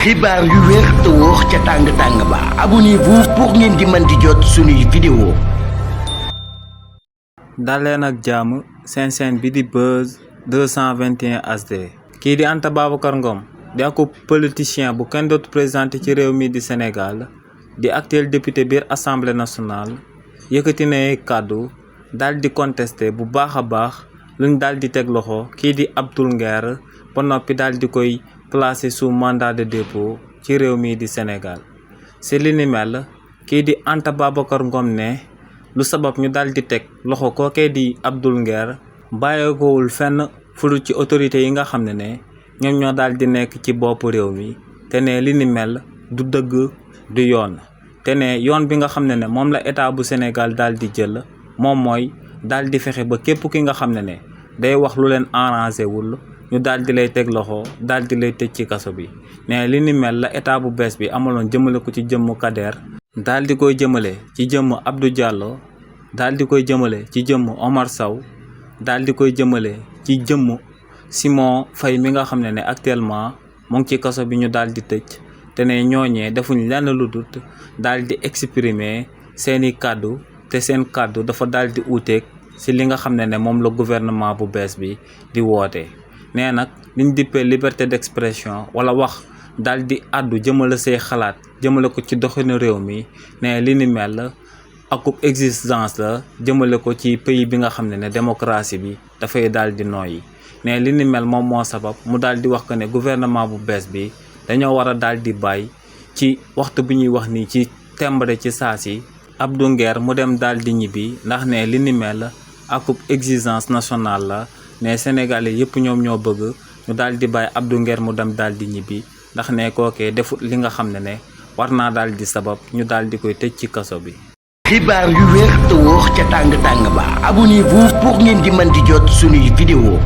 xibaar yu wér te wóor ca tàng ba abonnez-vous pour ngeen di mën di jot suñuy vidéo. daleen ak jàmm seen chaîne bi di Buzz 221 HD. kii di Anta Babacar Ngom di ak politicien bu kenn dootu présenté ci réew mi di Sénégal di actuel député biir assemblée nationale yëkkati na kàddu daal di contesté bu baax a baax luñ daal di teg loxo kii di Abdou Nguer ba noppi daal di koy placé sous mandat de dépôt ci réew mi di Sénégal. si li ni mel kii di Anta Babacar Ngom ne lu sabab ñu daal di teg loxo kookee di Abdou Nguer bàyyeekowul fenn fulu ci autorité yi nga xam ne ñoom ñoo daal di nekk ci bopp réew mi te ne li ni mel du dëgg du yoon te ne yoon bi nga xam ne moom la état bu Sénégal daal di jël moom mooy daal di fexe ba képp ki nga xam ne day wax lu leen arrangé wul ñu daal di lay teg loxo daal di lay tëj ci kaso bi ne li ni mel la état bu bees bi amaloon jëmale ko ci jëmm Kader daal di koy jëmale ci jëmm Abdou Diallo daal di koy jëmale ci jëmm Omar Sow daal di koy jëmale ci jëmm Simon Faye mi nga xam ne actuellement mu ngi ci kaso bi ñu daal di tëj te ne ñooñee defuñ lenn lu dut daal di exprimer seeni kàddu te seen kàddu dafa daal di uuteeg si li nga xam ne moom la gouvernement bu bees bi di woote. nee nag liñ dippee liberté d'expression wala wax daal di àddu jëmale say xalaat jëmale ko ci doxinu réew mi ne li ni mel akub existence la jëmale ko ci pays bi nga xam ne démocratie bi dafay daal di nooyi ne li ni mel moom moo sabab mu daal di wax que ne gouvernement bu bees bi dañoo war a daal di bàyyi ci waxtu bi ñuy wax nii ci tembre ci saa si Abdou Nguer mu dem daal di ñibbi ndax ne li ni mel akub exigence nationale la ne Sénégalais yëpp ñoom ñoo bëgg ñu daal di bàyyi Abdou Nguer mu dem daal di ñibbi ndax ne kookee defut li nga xam ne war naa daal di sabab ñu daal di koy tëj ci kaso bi. xibaar yu wér te wóor ca tàng ba abonnez-vous pour ngeen di mën di jot suñuy vidéo.